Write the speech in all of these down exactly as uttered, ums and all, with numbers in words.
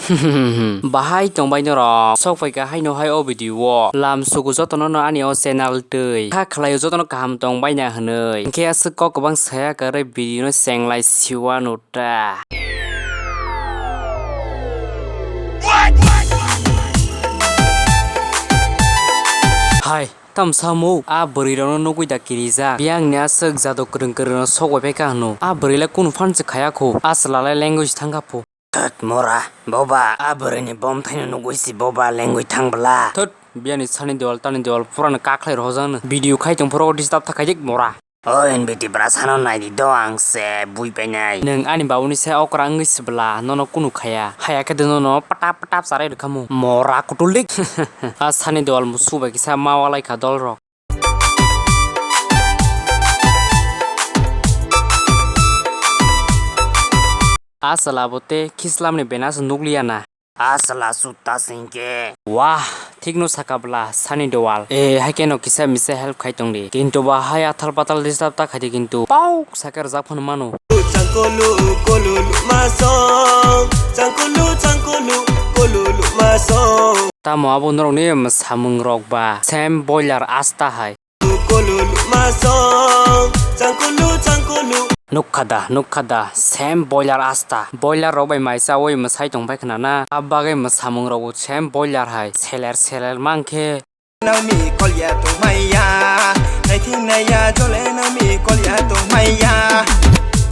Bahai tongbai norok? Sok phaikha haino hai o video o. Lam sugo jotono no ani o channel twi. Kha khlaio jotono kaham tongbaina hwnwi. Hinkhe aswk kok kwbang saya kwrwi video no chenglai siwano ta. Hai, tam samung, a bwrwi rokno nugwi da kirijak. Biyang ni aswk jado kwrwng kwrwng no sok bai phaikha hwno. A bwrwi le kunu phan se khaya kho. A chwla le language thangkha pho. Thut mora, boba, a bwrwini bomthaino nugwi si boba lengwi thang bwla. Thut, biyani sani dewal tani dewal purano kakhlai rohorjakno. Video khai tong phuru disturb ta khaidik mora. O N B T bwrasano naidi do ang se bui painai. Nwng ani babuni se okra wngwi si bwla, nono kunu khaya. Haya khe de nono patap patap charai rwkhamu. Mora kutulik. A sani dewal musu bai kisa ma walai kha dolrok. A chwla bo tei Kislamni bena se nukliya na. A chwla sutta singke. Wah, thikno saka bwla, sani dewal. E, haikhe no kisa misa help khai tongdi. Kintu ba hai athal pathal disturb ta khaidi kintu. Pauk sakhe rwjak phano mano. Changkulu, kulu, lumasong. Changkulu, changkulu, kulu, lumasong. Tamo abo norokni mwsamung rok ba? Same boiler asta hai. Nukha da, nukha da, same boiler asta. Boiler rok bai mai chaui mwsai tong pai khna na. Abo bagwi mwsamung rok bo same boiler hai. Seler seler mankhe. Nangni kolya tongmaya, naithing naya jole nangni kolya tongmaya.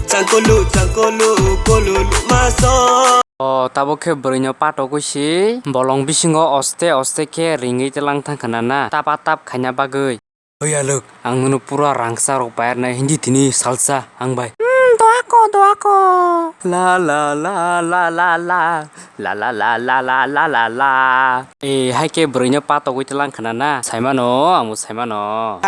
Changkulu, changkulu, kulu lumaso. O, tabuk khe bwrwino patogwi si bolong bisingo oste oste khe ringwi tlang thang khna na. Tapa tap khaina bagwi. Oya lwk, ang nono pura rangchak rok bayar nai hindi tini salsa ang bai. Hmm, doako, doako. La, la, la, la, la, la. La, la, la, la, la, la, la, la. E, hai khe bwrwino patogwi tlang khna na. Saimano, ang bo saimano.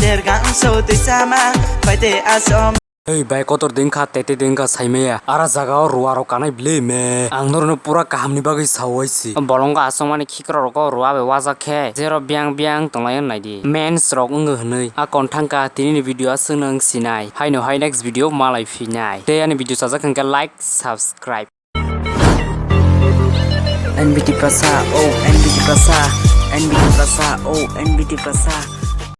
Dergang so twi sama, pai te asom. Ei bai, kotor din kha, tete din kha, saimaya. Ara jaga o ruwa rok kanai bile me. Ang norokno pura kaham ni bagwi sawai si. Bolongo aswk mani khikrok rogo ruwa bai wajak khe. Jero biyang biyang tonglaio naidi. Mens rok wngwi hwnwi. A kon thangkha tini ni video aswk no wng sinai. Haino hai next video malai phinai. Tei ani video chajak hwnkhe like, subscribe. N B T Prasa, oh, N B T Prasa, N B T Prasa, oh, N B T Prasa.